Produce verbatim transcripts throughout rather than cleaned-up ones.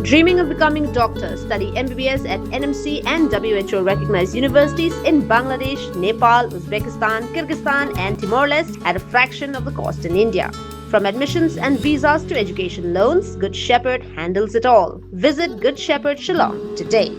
Dreaming of becoming a doctor? Study M B B S at N M C and W H O recognized universities in Bangladesh, Nepal, Uzbekistan, Kyrgyzstan, and Timor Leste at a fraction of the cost in India. From admissions and visas to education loans, Good Shepherd handles it all. Visit Good Shepherd Shillong today.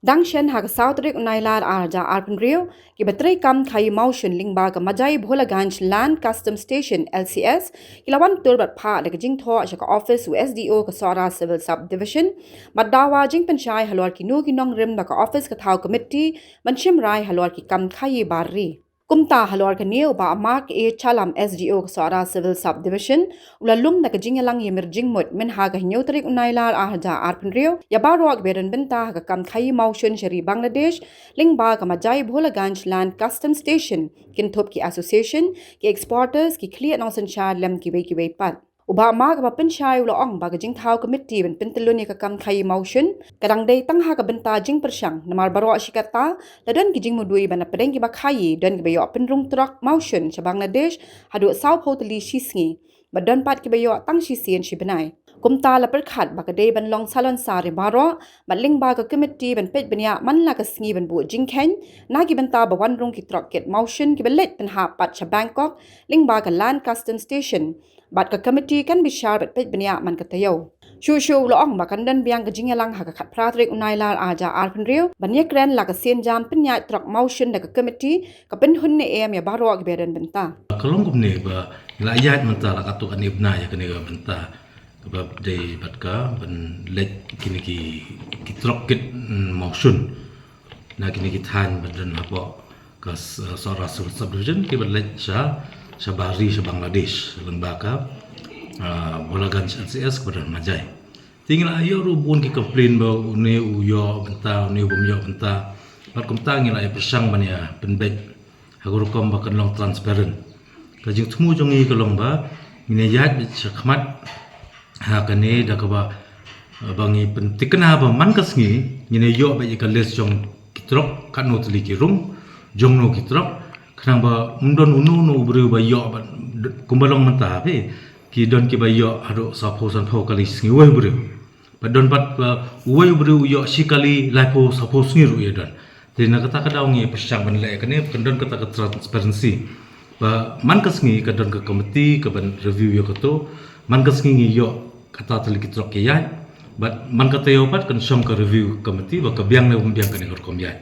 Dang shen ha ka saw tarik u Nailar ar hajar arphew hynriew, ki ba trei kam khaïi mawshun lyngba ka Majai Bholaganj Land Customs Station, L C S, ki la wan tur bad phah da ka jingthoh sha ka office u S D O ka Sohra Civil Subdivision, bad dawa jingpynshai halor kino ki nongrim ba ka office ka thaw committee ban shim rai halor ki kam khaïi bar ri. Kumta halor kane u Bah Mark A Chalam, S D O ka Sohra Civil Subdivision, u la lum da ka jingïalang ïamir jingmut mynha ka hynñiew tarik u Nailar ar hajar arphew hynriew ïa baroh kiba don bynta ha ka kam khaïi mawshun sha ri Bangladesh lyngba ka Majai Bholaganj Land Customs Station, kynthup ki association, ki exporters, ki khlieh nongsynshar lem kiwei kiwei pat. U Bah Mark ba pynshai u la ong ba ka jingthaw committee ban pyntyllun ïa ka kam khaïi mawshun ka dang dei tang ha ka bynta jingpyrshang, namar baroh shi katta la don ki jingmudui ba na pdeng kiba khaïi don kiba ïoh pynrung trok mawshun sha Bangladesh haduh sawphew tylli shi sngi, bad don pat kiba ïoh tang shisien shi bnai. Kumta la pyrkhat ba ka dei ban long salonsar ïa baroh, bad lyngba ka committee ban peit bniah man la ka sngi ban buh jingkheiñ na ki bynta ba wan rung ki trok kit mawshun kiba leit pynhap pat sha Bangkok lyngba ka Land Customs Station, bad ka committee kan bishar bad peit bniah man ka taïew. Shuh shuh u la ong ba kan don biang ka jingïalang ha ka khatphra tarik u Nailar ar hajar arphew hynriew ban ïakren la ka sienjam pynïaid trok mawshun da ka committee, ka pynhun ne em ïa baroh kiba don bynta. Ka long kumne ba la ïaid mynta la katto katne bnai ïa kane ka bynta kaba dei bad ka ban leit kine ki, ki trok kit, mm, mawshun na kine ki thaiñ ba don hapoh ka s-, Sohra Civil Subdivision kiba leit sha, sha bar ri sha Bangladesh lyngba ka, ah, Bholaganj L C S kaba don Majai. Te ngi la ïoh ruh bun ki complain ba une u ïoh bynta, une u bym ïoh bynta. Bad kumta ngi la ïa pyrshang ban ïa pynbeit ha ka rukom ba kan long transparent. Ka jingthmu jong ngi ka long ba ngin ïa ïaid beit shakhmat ha kane da kaba, ba ngi pynthikna ba man ka sngi ngin ïa ïoh beit ïa ka list jong ki trok, katno tylli ki rung, jongno ki trok, khnang ba ym don uno uno u briew ba ïoh ba, kumba long mynta phi, ki don kiba ïoh haduh sawphew sanphew kali shi sngi uwei u briew. Ba don pat ba uwei u briew u ïoh shi kali laiphew sawphew sngi ruh ïa don. Te na kata ka daw ngi pyrshang ban leh kane, kan don kata ka transparency. Ba man ka sngi ka don ka committee ka ban review ïa kato, man ka sngi ngi ïoh kata tylli ki trok ki ïaid. Bad man ka taïew pat kan shong ka review committee ba ka biang ne bym biang kane ka rukom ïaid.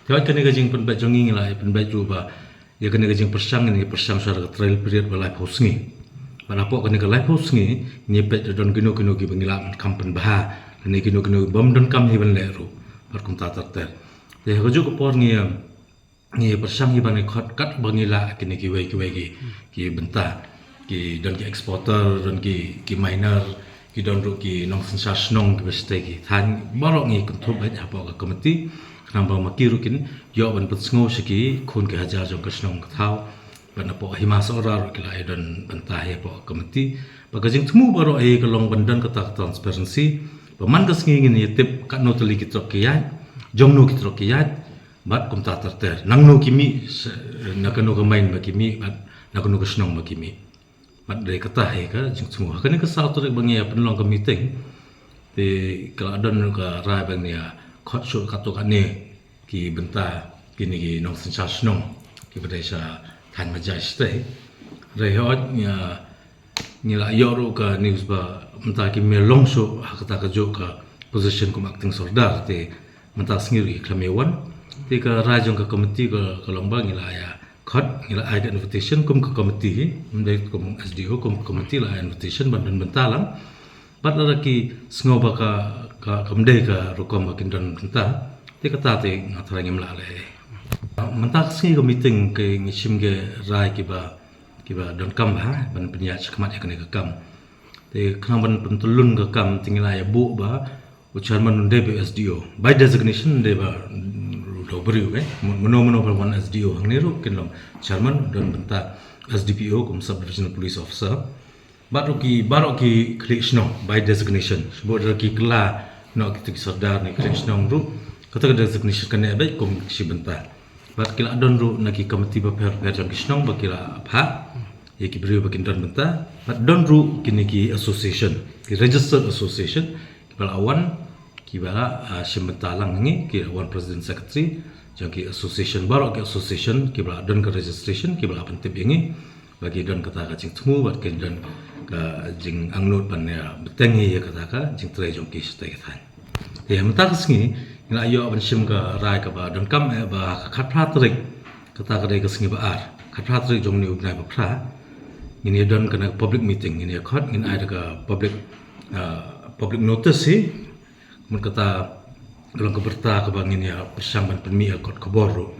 Te hooid kane ka jingpynbeit jong ngi, ngi la pynbeit ruh ba ïa kane ka jingpyrshang, ngi pyrshang shuwa ka trial period ba laiphew sngi. Bad hapoh kane ka laiphew sngi ngi peit don kino kino kiba ngi lah ban kham pynbha, lane kino kino bym donkam hi ban leh ruh. Bad kumta ter ter. Te ha kajuh ka por ngi, ngi pyrshang hi ban khot kat ba ngi lah kine kiwei kiwei ki, ki bynta. Ki don ki exporter, don ki, ki miner, ki don ruh ki nongsynshar shnong kiba shatei ki thaiñ, baroh ngi kynthup beit hapoh ka committee. Khnang ba ma ki ruh kin ïoh ban pynsngew sha ki khun ki hajar jong ka shnong ka thaw. Bad napoh Hima Sohra ruh ki la ïa don bynta hi hapoh ka committee. Ba ka jingthmu baroh hi ka long ban don kata ka transparency. Ba man ka sngi ngin ïa tip katno tylli ki trok ki ïaid, jongno ki trok ki ïaid, bad kumta ter ter. Nangno ki mih, na kano ka mine ba ki mih, bad na kano ka shnong ba ki mih. Bad dei kata hi ka jingthmu. Ha kane ka saw tarik ba ngi ïa pynlong ka meeting, te ka la don ruh ka rai ba ngi ïa khot shuh katto katne ki bynta kine ki nongsynshar shnong kiba dei sha thaiñ Majai shatei. Hynrei hooid ngi la ïoh ruh ka news ba mynta kim long shuh ha kata kajuh ka position kum acting sordar, te mynta sngi ruh ki khlem ïa wan. Te ka rai jong ka committee ka, ka long ba ngi la ïa khot, ngi la ai ka invitation kum ka committee hi, ym dei kum S D O, kum ka committee la ai invitation ban don bynta lang. Bad lada ki sngew ba ka, ka, kam dei ka rukom ba kin don bynta, te kata te nga tharai ngim lah leh. Mynta ka sngi ka meeting ka ngi shim ki rai kiba, kiba donkam bha ban pynïaid shakhmat ïa kane ka kam. Te khnang ban pyntyllun ka kam te ngi la ïa buh ba u chairman un dei ba S D O. By designation un dei ba u dei u briew, eh. Mano mano ba wan S D O hangne ruh kin long chairman, don bynta S D P O kum Sub Divisional Police Officer. Bad ruh ki, baroh ki khlieh shnong by designation. Shibun ruh ki kylla noh kito ki sordar ne khlieh shnong ruh, kata ka designation ka neh beit kum shi bynta. Bad ki la don ruh na ki committee bapher bapher jong ki shnong ba ki la phah ïa ki briew ba kin don bynta. Bad don ruh kine ki association, ki registered association, Ba la wan, ki ba la, ah, shim bynta lang ngi, ki wan president secretary, jong ki association baroh ki association, ki ba la don ka registration, ki ba la pyntip ïa ngi, ba ki don kata ka jingthmu, bad ki don ka jingangnud ban ïa bteng ïa kata ka jingtrei jong ki shatei ka thaiñ. Te mynta ka sngi, ngi la ïoh ban shim ka rai kaba donkam eh ba ka khatphra tarik, kata ka dei ka sngi ba ar, khatphra tarik jong une u bnai ba phra, ngin ïa don kane ka public meeting, ngin ïa khot, ngin ai da ka public, ah, public notice hi, mut kata ka long ka pyrta kaba ngin ïa pyrshang ban pynmih ïa kot khubor ruh.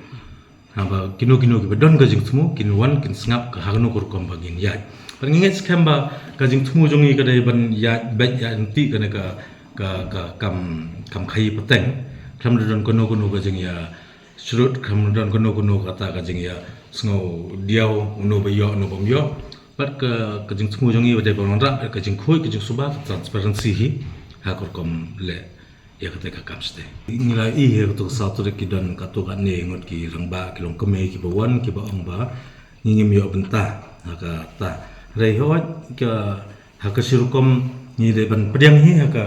Haba kino kino kiba don ka jingthmu, kin wan, kin sngap ka ha kano ka rukom ba ngin ïaid. Bad ngi ngeit skhem ba ka jingthmu jong ngi ka dei ban ïaid beit ïaid ryntih kane ka, ka, ka kam, kam khaïi pateng. Khlem da don kano kano ka jingïa shrut, khlem da don kano kano kata ka jingïa sngew diaw, uno ba ïoh, uno bym ïoh. Bad ka, ka jingthmu jong ngi ba dei ban wanrah ka jingkhuid, ka jingsuba, ka transparency hi ha ka rukom leh ïa kata ka kam shatei. Ngi la ïohi ha kato ka saw tarik ki don katto katne ngut ki rangbah, ki longkmie kiba wan, kiba ong ba ngi ngim ïoh bynta ha kata. Hynrei hooid ka, ha ka shi rukom ngi dei ban pdiang hi ha ka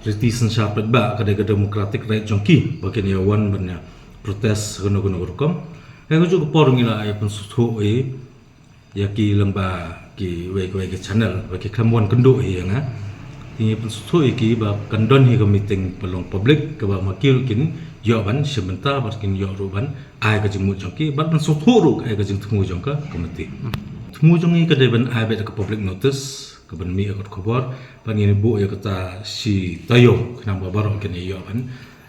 riti synshar paidbah, ka dei ka democratic right jong ki ba kin ïa wan ban ïa protest ha kano kano ka rukom. Ha kajuh ka por ngi la ïa pynsngewthuh ïa ïa ki lyngba kiwei kiwei ki channel ba ki khlem wan kynduh hi ïa nga. Te ngi pynsngewthuh ïa ki ba kan don hi ka meeting pynlong public kaba ma ki ruh kin ïoh ban shim bynta bad kin ïoh ruh ban ai ka jingmut jong ki bad ban sngewthuh ruh ka, ai ka jingthmu jong ka committee. Thmu jong ngi ka dei ban ai beit ka public notice, ka ban mih ïa kot khubor, bad ngin buh ïa kata shi taïew khnang ba baroh kin ïoh ban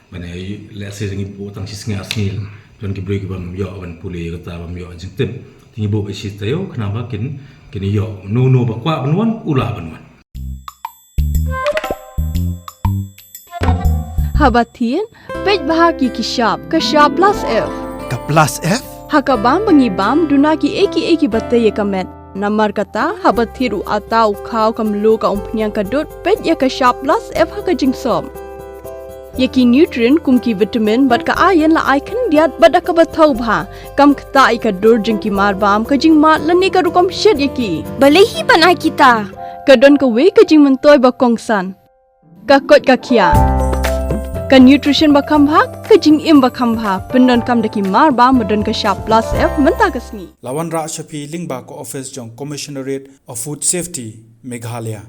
Mane, let's say, ngi buh tang shi sngi ar sngi, don ki briew ki bym ïoh ban pule kata, bym ïoh jingtip. Te ngi buh shi taïew khnang ba kin, kin ïoh. Uno uno ba kwah ban wan, u lah ban wan. Haba thied, peit bha ki ki shap, ka shap plus F. Ka plus F? Ha ka bam ba ngi bam, duna kiei kiei kiba tei ïa ka met. Namar kata, haba thied u atta, u khaw, ka mluh, ka umphniang, ka dud, peit ïa ka shap plus F ha ka jingsop. Ïa ki nutrient kum ki vitamin bad ka iron la ai khyndiat bad da kaba thaw bha. Kam ktah ïa ka dur jong ki marbam, ka jingmad lane ka rukom shet ïa ki. Balei hi ban ai kita? Ka don kawei ka jingmyntoi ba kongsan. Ka koit ka khiah. Ka nutrition ba kham bha, ka jingim ba kham bha. Pyndonkam da ki marbam ba don ka shap plus F mynta ka sngi. La wanrah sha phi lyngba ka office jong Commissionerate of Food Safety, Meghalaya.